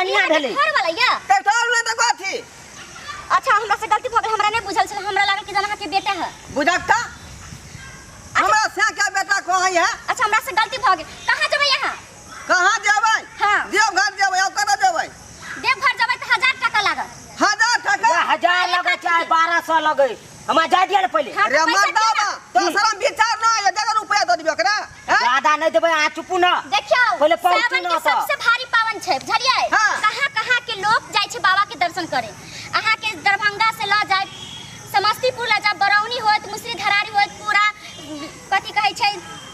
कनिया भेलै। घर वाला या ट्रैक्टर ने त कथी? अच्छा, हमरा से गलती भ गेल, हमरा नहीं बुझल छल, हमरा लागल कि जना अहाँ के बेटा है। बुझक्का हमरा से के बेटा कहाँ है? अच्छा, हमरा से गलती भ गेल। कहाँ जेबै अहाँ? कहाँ जेबै? हाँ। देवघर जेबै। और कतऽ जेबै? देवघर जेबै तऽ 1000 टका लागत। 1000 टका? 1000 लगे चाहे 1200 लगे, हमरा जाय दिअ ने पहिले। हाँ, रे तऽ पैसा मर्दाबा, दिअ ना। तो शरम विचार न आयो, जगह रुपया दऽ दिबे ओकरा, हैं? ज्यादा नहीं देबै, अहाँ चुपू न। देखियौ, पहिले पहुँचू सावन न के ओतऽ। सबसे भारी पावन छै, बुझलियै? हाँ। कहाँ कहाँ के लोग जाइ छै बाबा के दर्शन करे। अहाँ के दरभंगा से लऽ जाय, समस्तीपुर लऽ जाय, बरौनी होत, मुसरी धरारी होत, पूरा कथी कहै छै,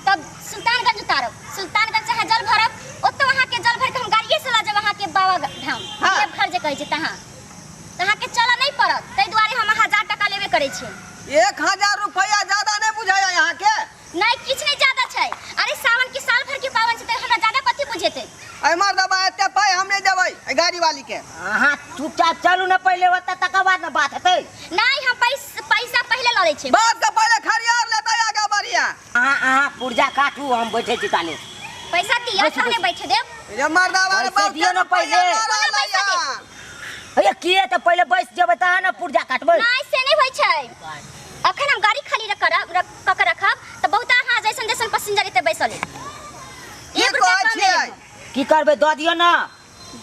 तब सुल्तानगंज उतारब, सुल्तानगंज से अहाँ जल भरब, ओतऽ अहाँ के जल भरि के हम गाड़िए से लऽ जायब अहाँ के बाबा धाम, हाँ। देवघर जे कहै छै तहाँ। तऽ अहाँ के चलऽ नहीं पड़त, ताहि दुआरे हम 1000 टका लेबे करै छियै। 1000 रुपया ज्यादा नहीं बुझाया यहाँ के? नहीं, किछु नहीं ज्यादा छै। अरे सावन के साल भर के पावन छै, तऽ हमरा ज्यादा कथी बुझेतै? अरे मर्दबा, एते पाइ हम नहीं देबै एहि गाड़ी वाली के। अहाँ चुपचाप चलू ने पहिले ओतऽ, तकर बाद ने बात हेतै। नहीं, हम पैसा पहिले लऽ लै छियै। बात के पहिले खरियार लेतै आगा बढ़िया। अहाँ पुर्जा काटू, हम बैठे छी ताले। पैसा दिअ, बैठू, तहने बैठू। बैठे देब। रे मर्दबा, रे पैसा बाप दिअ के ने पहिले। रुपैया लऽ कोना रहलै पैसा देब? हन। हे, किए तऽ पहिले बैस जेबै तहन ने पुर्जा काटबै। नहीं, से नहीं होइ छै। अखन हम गाड़ी खाली कऽ के रखब तऽ बहुत अहाँ जैसन जैसन पैसेंजर एतै बैसल। की एक रुपया कहै कम छियै? नहि लेब। की करबै, दऽ दियौ ने।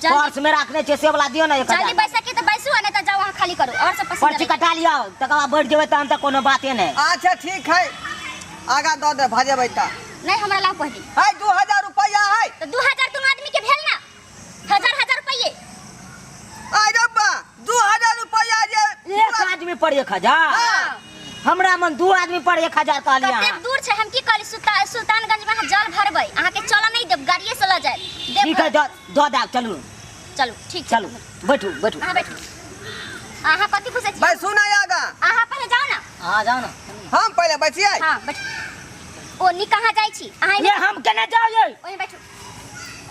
जल्दी। पर्स में राखने छियै से वाला दियौ ने 1000। जल्दी पैसा के तऽ बैसू, आ नहि तऽ जाउ अहाँ खाली करू और सब पैसेंजर। पर्ची कटा लिअ, तकर बाद बैठ जेबै तहन तऽ कोनो बाते नहि। अच्छा ठीक है, आगा दऽ दे, भजेबै तऽ। नहीं, हमरा लाउ पहिले। है 2000 रुपया है। तऽ 2000 दुनू आदमी के भेल ना, 1000 1000 रुपये। अरे बा, 2000 रुपया जे एक आदमी पर 1000? हाँ। हमरा मन 2 आदमी पर 1000 कहलियै कतेक अहाँ। दूर छै, हम की कहली, सुल्तानगंज में अहाँ जल भरबै, अहाँ के चलऽ नहीं देब, गाड़िए से लऽ जायब। देब ठीक है, दऽ देब, चलू। चलू, ठीक छै। चलू, बैठू, बैठू। अहाँ बैठू। अहाँ कथी पूछै छी? बैसू ना आगा। अहाँ पहिले जाउ ना। अहाँ जाउ ना। हम पहिले बैठियै। हाँ, बैठू। ओ नी कहाँ जाइ छी? अहाँ ये हम केना जाउ यै? ओहि बैठू।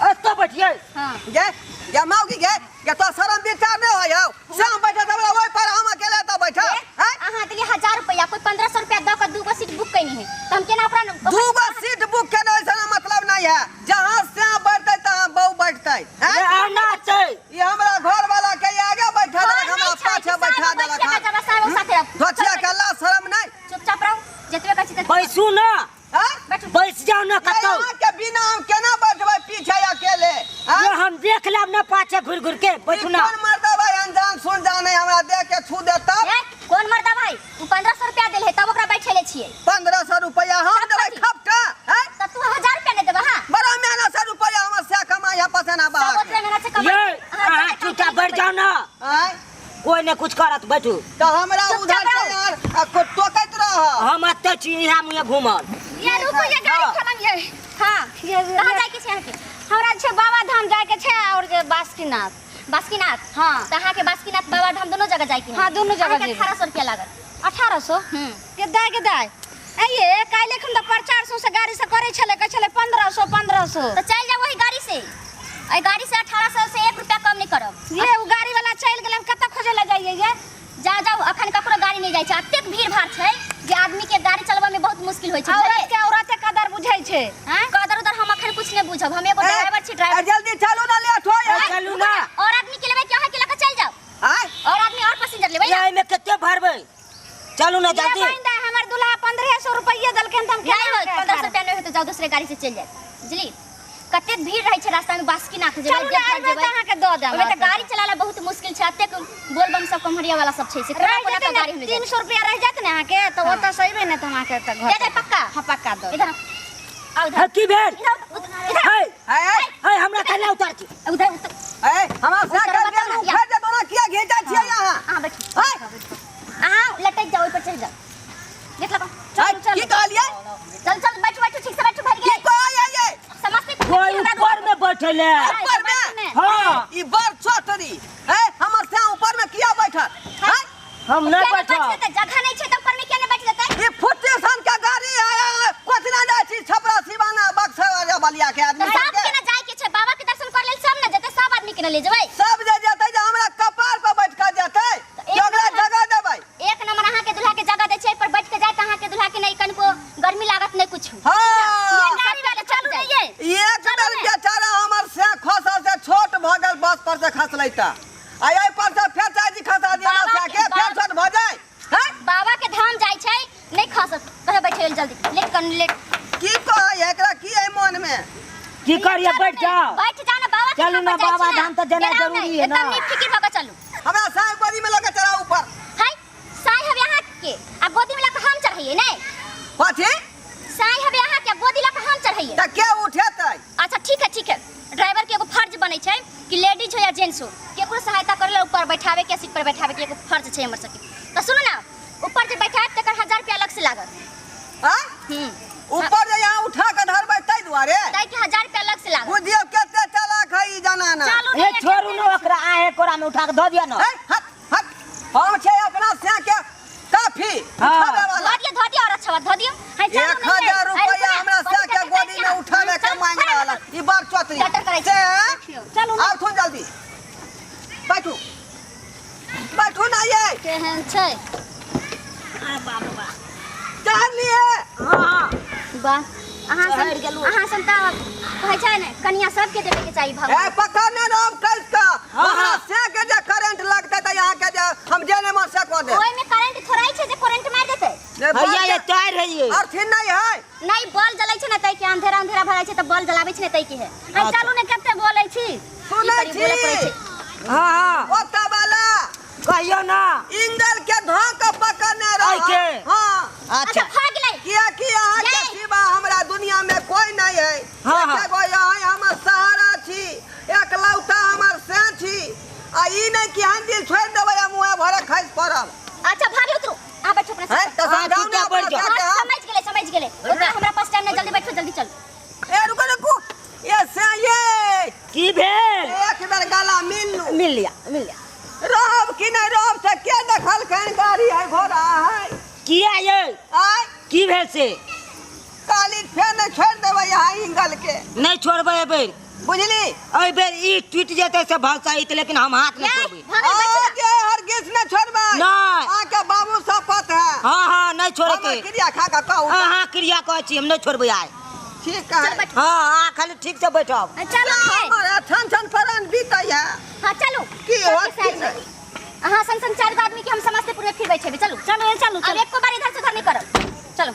एतऽ बैठियै। हाँ। गे, गे मौगी गे, गे तो शरम विचार नहीं होय हौ। से हम बैठल हमरा ओहि पर हम अकेले एतऽ बैठब, ए, हैं? अहाँ देलियै 1000 रुपया, कोई 1500 रुपया दऽ कऽ 2 गो सीट बुक केने है, तऽ हम केना ओकरा न- 2 गो सीट बुक केने ओइसन मतलब नहीं है, जहाँ से बैठतै तहाँ बहु बैठतै, हैं? ये आना छै। ई हमरा घर वाला के आगे बैठा घर देलक, हमरा नहि छै, पाछे कि बैठा साहब देलक। बैठिए कऽ जब साहब साथे रह। धोतिया के ला शरम नहीं। चुपचाप रहू, जतबे कहै छी ततबे। बैसू ना। हैं? बैठू। बैस जाउ ना कतौ। अहाँ के बिना हम केना बैठबै पीछे अकेले, हैं? ये हम देख लेब ना पाछे घुर घुर के, बैठू ना। कोन मर्दा भाई अनजान सुनजान है, हमरा देख के छू देता। ए, कोन मर्दा भाई? उ 1500 रुपया देल है तब ओकरा बैठेले छियै। 1500 रुपया हम तब देबै कथी? खपटा, हैं? तऽ तू 1000 रुपया नहि देबह, हाँ? बड़ा मेहनत से रुपया हमर से कमाई है, पसेना बहा सब के। ओतबे मेहनत से कमाई। ये, अहाँ अहाँ जाके काम चुपचाप करी बैठ जाउ ना। आँय? कोई नहीं कुछ करत, बैठू। तऽ हमरा चुपचाप उधर से रहू। यार, आ को टोकैत रह। हम एतऽ छी, इएह मुँहे घूमल। ये रुकू, ये गाड़ी हाँ। खोलम ये। हाँ, कहाँ जाय के छै अहाँके? हमरा छै बाबा धाम जाय के छै और जे बासुकीनाथ। बासुकीनाथ? हाँ। तऽ अहाँके बासुकीनाथ बाबा धाम दोनो जगह जाय के है? हाँ, दोनो जगह अहाँके जेबै। 1800 रुपया लागत। 1800? हम्म। के दाय, के दाय। ए ये, काल्हि एखन तऽ प्रचार सौंसे गाड़ी से करै छलै, कहै छलै 1500, 1500। तऽ चलि जाउ ओहि गाड़ी से। एहि गाड़ी से 1800 से 1 रुपया कम नहीं करब। ये उ गाड़ी वाला चलि गेलै, हम कतऽ खोजै लए जाइए ये? जा जाउ, अखन ककरो गाड़ी नहीं जाइ छै, एतेक भीड़ भाड़ छै जे आदमी के गाड़ी चलबै में बहुत मुश्किल होइ छै, औरत बुझलियै? के औरते कदर बुझै छै। हाँ? कदर उदर हम अखन कुछ नहीं बुझब, हम एगो ए, ड्राइवर छी, ड्राइवर। ए, जल्दी चलू ना, लेट होय। ए, चलू ना। और आदमी के लेबै कि अहाँ के लऽ कऽ चलि जाउ? आँय? और आदमी और पैसेंजर लेबै ना? ये एहिमे कते भरबै? चलू ना ये जल्दी। बहिन दाय, हमर दूल्हा 1500 रुपया देलखिन तऽ हम केना नहीं होत, के 1500 अठारह? रुपया नहीं होत, जाउ दूसरे गाड़ी से चलि जायब, बुझली? कतेक भीड़ रहै छै रास्ता में, बासुकीनाथ जेबै, चलू ना, देवघर अयबै जेबै। तऽ अहाँके दऽ देब। ओहिमे तऽ गाड़ी चलाला बहुत मुश्किल छै, एतेक बोलबम सब कमहरिया वाला सब छै, से कोना रहि कोना जेतै के ने, गाड़ी हम 300 रुपया रहि जायत ने अहाँके, तऽ हाँ। ओतऽ से अयबै ने तऽ हम अहाँके तऽ घर दे दे पक्का। हाँ, पक्का दऽ देब। इधर आउ, इधर। हाँ, की भेल? इधर, उधर, इधर। हे, हे, हे। हे, हमरा कन्या उतार छी। उधर, उधर। हे, हमरा से उतर कर बताउ गेल, ना, उखड़ जेतौ ना, किया घीचै छियै अहाँ? अहाँ बैठू। हे। अहाँ लटकि जाउ, ओहि पर चढ़ि जाउ। देख लेबै। हे, चलू, की चलू। कहलियै? चल, चल, बैठू, बैठू, ठीक से बैठू, भरि की गेलै। कहै ये? समस्तीपुर कोई ऊपर में बैठले। ऊपर में? हाँ। ई बड़ चोटरी। हे, हमर से ऊपर में किया बैठल? हे? हम नहीं किया नहीं बैठब। बैठ जेतै? जगह नहीं छै तऽ ऊपर में किया नहीं बैठ जेतै? ई फुट्टी सन के गाड़ी है, कोतना जाइ छी छपरा सिवाना बक्सर बलिया के आदमी तऽ सब सबके। के ना जाय के छै, बाबा के दर्शन कर लेल सब ना जेतै, सब आदमी के ना ले जेबै। सब जे जेतै जे हमरा कपार पर बैठ के जेतै, एक ओकरा नंबर जगह देबै। एक नंबर अहाँ के दूल्हा के जगह दै छै, पर बैठ के जाय तऽ अहाँ के दूल्हा के नहीं कनिको गर्मी लागत नहीं कुछ। हाँ। ये गाड़ी वाला चलू नहीं ये। एक बेर बेचारा हमर से खसल से छोट भऽ गेल बस। बस पर से खसलै त आ एहि पर से फेर चाहे छी खसा दिअ बाबा ना के फेर छोट भऽ जाय हैं बाबा के धाम जाइ छै नहीं खसत कहे बैठे जल्दी लेट कर लेट। की कहै है एकरा की है मन में? की करिए, बैठ जाओ। बैठ जाओ ना बाबा के चलू धाम ना, पर जाइ बाबा छी ना। धाम तऽ जेनाइ डराउ जरूरी नहि, है ना। एकदम निफिकिर भऽ के चलू। हमरा साँझ गोदी में लऽ के चढ़ा ऊपर। हाय साई हवे अहाँ के आ गोदी में लऽ के हम चढ़ैये नै। कथी? साई हवे अहाँ के आ गोदी लऽ के हम चढ़ैये। तऽ के उठेतै? अच्छा ठीक है ठीक है, ड्राइवर के एगो फर्ज बनै छै कि लेडीज हो या जेंट्स हो केकरो सहायता करे ला ऊपर बैठावे के, सीट पर बैठावे के एगो फर्ज छै हमर सबके। तऽ सुनू ना, ऊपर जे बैठायब तकर 1000 रुपया अलग से लागत। आँय? ऊपर जे यहाँ उठा के धरबै ताहि दुआरे? ताहि के 1000 रुपया अलग से लागत। बुझियौ कते चालाक है ई जनाना। चलू ए ने, छोड़ू ने ओकरा, आहे कोरा में उठा के धऽ दिअ ना। हे, हट हट, हम छै अपना से के काफी हाँ। उठावे वाला। धऽ दिअ, धऽ दिअ और अच्छा बात धऽ दिअ। हाय, चलू एक ने, हजार हाय, रुपया रुकू ना। हमरा से के कथी गोदी में कथी उठावे के चल, मांग चल, रहल है। ई बार चौतरी। डॉक्टर करै छै। से चलू ना। आउथुन जल्दी, बैठू बैठू ना ये। केहन छै? चढ़ लिए। हाँ वाह, अहाँ चढ़ि सब गेलहुँ। अहाँ सब तऽ कहै छै ने कनिया सबके देबे के चाही भगवान। ए पकड़ ने रहो कस का। हाँ, हमरा हाँ। से के जे करंट लगतै त यहाँ के जे हम जे ने मन से कऽ देब। ओय में करंट थोड़ाई छै जे करंट मारि देतै। ने भैया ये बल टायर है ये। अर्थिन नहीं है। नहीं बॉल जलै छै ने तै के अंधेरा अंधेरा भरै छै त बॉल जलाबै छै ने तै के है। आ चलू ने, कते बोलै छी? सुनै की करी, बोलऽ पड़ै छी छै। हाँ हाँ ओतऽ वाला कहियो ना इंगल के धऽ के पकड़ने रहो। ऐ के? हाँ। अच्छा अच्छा भऽ गेलै। किया कि अहाँ के जय। सिवा हमरा दुनिया में कोई नहीं है। हाँ, हाँ। एके गो अहाँ हमर सहारा छी, एकलौता हमर से छी। आ ई नहीं कि हम दिल छोड़ि देबै आ मुँहे भरे खसि पड़ब। अच्छा भाग उतरू, अहाँ बैठू अपना हैं? सीट पर। तऽ हाँ, समझाउ ने चुपचाप अपना बैठ जाओ। से के हाँ, हम। समझ गेलै समझ गेलै, ओतना हमरा पास टाइम नहीं, जल्दी बैठू जल्दी चलू। ए रुको रुको, ये से ये की भेल? एक बेर गला मिल लू। मिल लिया मिल लिया। रहब कि नहीं रहब से के देखलखिन गाड़ी है घोड़ा है। किया ये? आय की भेल से? काली फेर नहीं छोड़ देबै यहाँ इंगल के। नहीं छोड़बै एहि बेर, बुझली? एहि बेर ई टूटि जेतै से भलसा ई, लेकिन हम हाथ नहीं ये, छोड़बै। भऽ गेलै, बैठू ना। के हरगिज नहीं छोड़बै। नहीं। अहाँके बाबू शपथ है। हाँ हाँ नहीं छोड़े हमर के। क्रिया खा के कहू। अहाँ क्रिया कहै छी, हम नहीं छोड़बै आइ। ठीक है। चल बैठू। हाँ अहाँ खाली ठीक से बैठब। चलू ने। हमर छन छन प्राण बीतै है। हाँ चलू। की होत सबके की साथ नहीं? अहाँ संग संग 4 गो आदमी के हम समस्तीपुर में फिर बैठेबै। चलू चलू चलू अब एको बार इधर से उधर नहीं करब। चलू।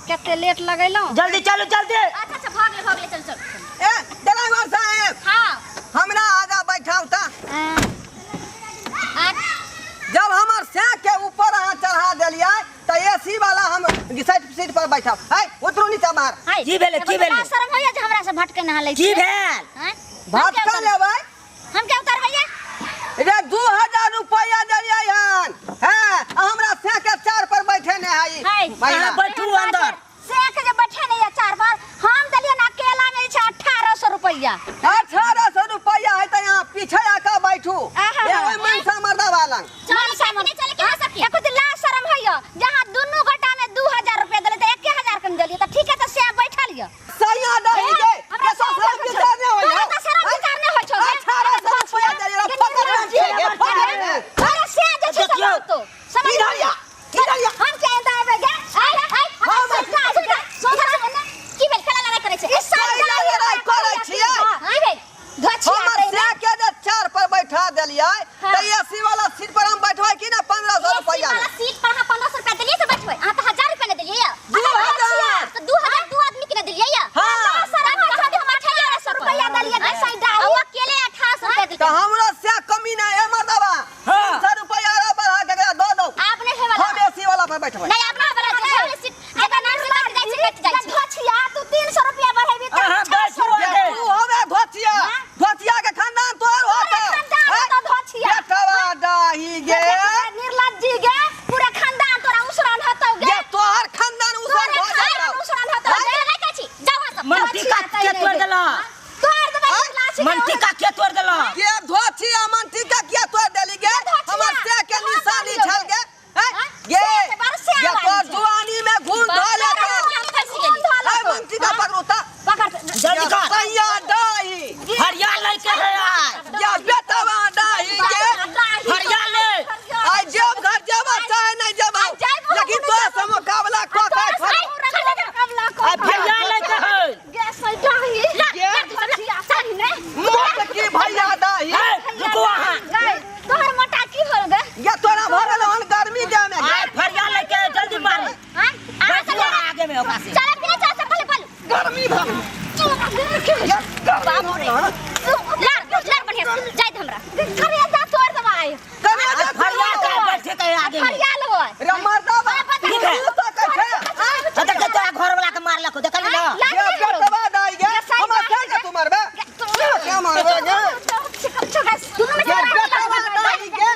कते लेट लगेलहुँ। जल्दी चलू जल्दी। अच्छा अच्छा भऽ गेलै भऽ गेलै, चलू चलू। ए ड्राइवर साहेब। हाँ। हमरा आगा बैठाउ त। आ जब हमर से के ऊपर अहाँ चढ़ा देलियै त एसी वाला हम साइड सीट पर बैठाउ। है उतरू नीचा बाहर। हाय, की भेलै, की भेलै? शरम होइया जे हमरा से भटके नहा लै की छी? भेल? आँय? भटका लेबै? हम क्या उतारबै ये? रे 2000 रुपया देलियै हन। हैं, हमरा से के चार पर बैठे ने है ई। है, महिला। अहाँ बैठू अंदर। से के जे बैठे नहीं है चार पर, हम देलियै ना अकेला में छै 1800 रुपया। 1800 रुपया है त यहाँ पीछे आके बैठू। आहा। ए ओइ मनसा मर्दा वाला। चल चल चल के आ सकी। एको दिन लाज शरम होइया, जहाँ दुनू गोटा में 2000 रुपया देले त 1000 कम देलियै त ठीक है, त से बैठल यऽ। सैया दही दे। हमरा के शरम विचार नहि होइया। तोरा तऽ शरम विचार नहि होइ छौ। 1800 रुपया देलियै, पकड़ में छै, गे, पकड़ में। तोरा से जे छै से देखियौ। तो। समझ इधर या, इधर या। हम के एता आबै गे? आय आय हम हम सुधा सुधा की भेल? खेला लड़ाई करै छै। ई सब सैया लड़ाई करै छियै। की भेल? धोछिया हमर दै से के जे चार पर बैठा देलियै हाँ। त एसी वाला सीट पर हम बैठबै कि ना 1500 एसी रुपया वाला में? सीट पर अहाँ 1500 रुपया देलियै से बैठबै। अहाँ तऽ 1000 रुपया ने देलियै। 2000। तऽ 2000 दू आदमी के ने देलियै। में ओकरा से चलब कि नहीं चलब से पहले बोलू गर्मी भर बाप रे लड़ लड़ बढ़िया से जाय दे हमरा करे जा तोड़ दबाई कने जा फरिया के बैठे के आगे में फरिया लेबो रे मर्दाबा ठीक है। तू तो कहै छै तो देख तोरा घर वाला के मारलक देखली ना ये बेटवा दाई गे हमर से के तू मारबे क्या मारबे गे दुनू में से ये बेटवा दाई गे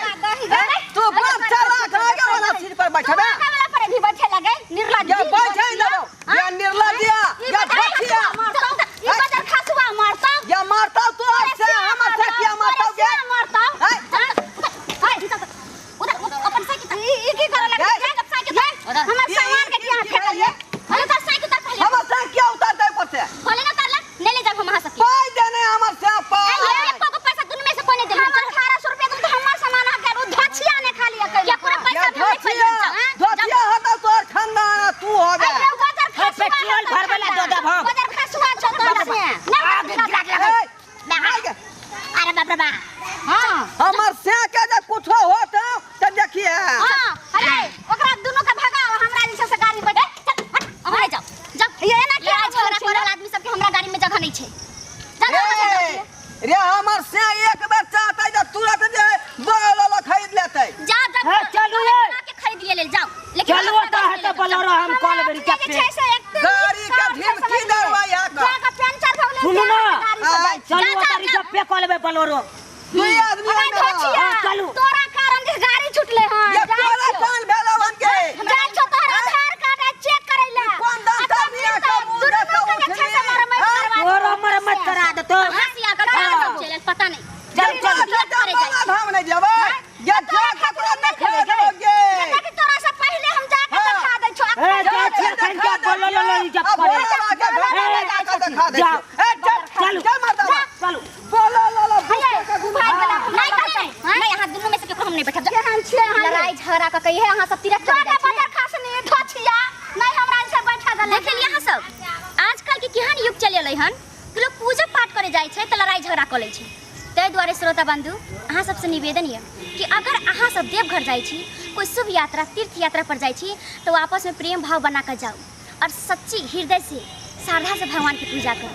तू बड़ चालाक आगे वाला सीट पर बैठबे वाला पर भी बैठे लगे निर्लज्ज ये बैठे देबो ये निर्लज्जिया ये बचिया ई बदर खसुआ मारता ये मारता तू से हमर से क्या मारता गे मारता हैं? उधर अपन साइकिल ई की करे लगे जा साइकिल हमर सामान के किया फेकलिए अरे उतर साइकिल उतर पहले हमर से क्या उतार दे पर से खोले ना उतारला नहीं ले जाब हम अहाँ सबके पाई देने हमर से पाई ए एको को पैसा दुनू में से कोई नहीं देब हमर 1800 रुपया तुम तो हमर सामान आ गेल उ धोछिया ने खाली अकेले या पूरा पैसा ये भी नहीं धोतिया धोतिया हटा तोर खानदान तू हो गया अरे बदर हाँ, खसुआ पेट्रोल भरबे ला दे देब हम। बदर खसुआ छो तोरा से आगे गिरा के लगे ए, आइ गे। अरे बाप रे बाप हां हमर से के जे कुछो होत त देखिए हां अरे ओकरा दुनू के भगाओ हमरा जे छै से गाड़ी बैठे चल हट अब जाओ जाओ ये एना किया लड़ाई झगड़ा करे वाला आदमी सबके हमरा गाड़ी में जगह नहीं छै जा जा, जा, जा, ए, रे हमर से एक बेर चाहतै त तुरंत जे बगल वाला खरीद लेतै जा जा हे, चलू ये। के खरीद लिए ले जाओ लेकिन चलू हमरा तो गाड़ी है में तो ले जाओ। बोलेरो हम कॉल बेरी जे चप्पे छै से एक तो गाड़ी के ढिमकी दरवाजा का जाके पंचर भऽ गेलै सुनू ना। गाड़ी से जाइ चलू जा, जा, तारी जा। चप्पे कॉल बे बोलेरो तू आदमी अरे है मेरा। धोछिया हाँ, चलू। तोरा कारण जे गाड़ी छुटले हां ये तोरा कान भेलौ हन के जाइ छौ तोहर आधार कार्ड आ चेक करै ला कोन दांता मिया का मुंह देखा जे छै से मरम्मत करवा तोरो मरम्मत करा देतो हंसी आकर हाँ। चल पता नहीं चल चल करे जाइ बाबा धाम नहीं जेबै ये जा ककरो नहीं खरीद गे देखी तोरा से पहले हम जाके हाँ। देखा दै छौ ए जा छे खन के बोलेरो ले जब अब करे बोला के ए, घर में जाके देखा दे जा। ए चल चलू। चल मर्दाबा चलू बोला ला ला भाग गेला नहीं नहीं नहीं यहाँ दुनू में से केकरो हम नहीं बैठब केहन छियै अहाँ लड़ाई झगड़ा क कही है अहाँ सब तीरथ करे जाके जाइ छी बदर खसनी धोछिया नहीं हमरा से बैठा देले देख लियै अहाँ सब आजकल के केहन युग चलि एलै हन कि लोग पूजा पाठ करे जाइ छै तऽ लड़ाई झगड़ा कऽ लै छै। ताहि दुआरे श्रोता बंधु अहाँ सबसँ निवेदन यऽ कि अगर अहाँ सब देवघर जाइ छी, कोई शुभ यात्रा तीर्थ यात्रा पर जाइ छी, तो आपस में प्रेम भाव बना कर जाओ और सच्ची हृदय से श्रद्धा से भगवान की पूजा करू।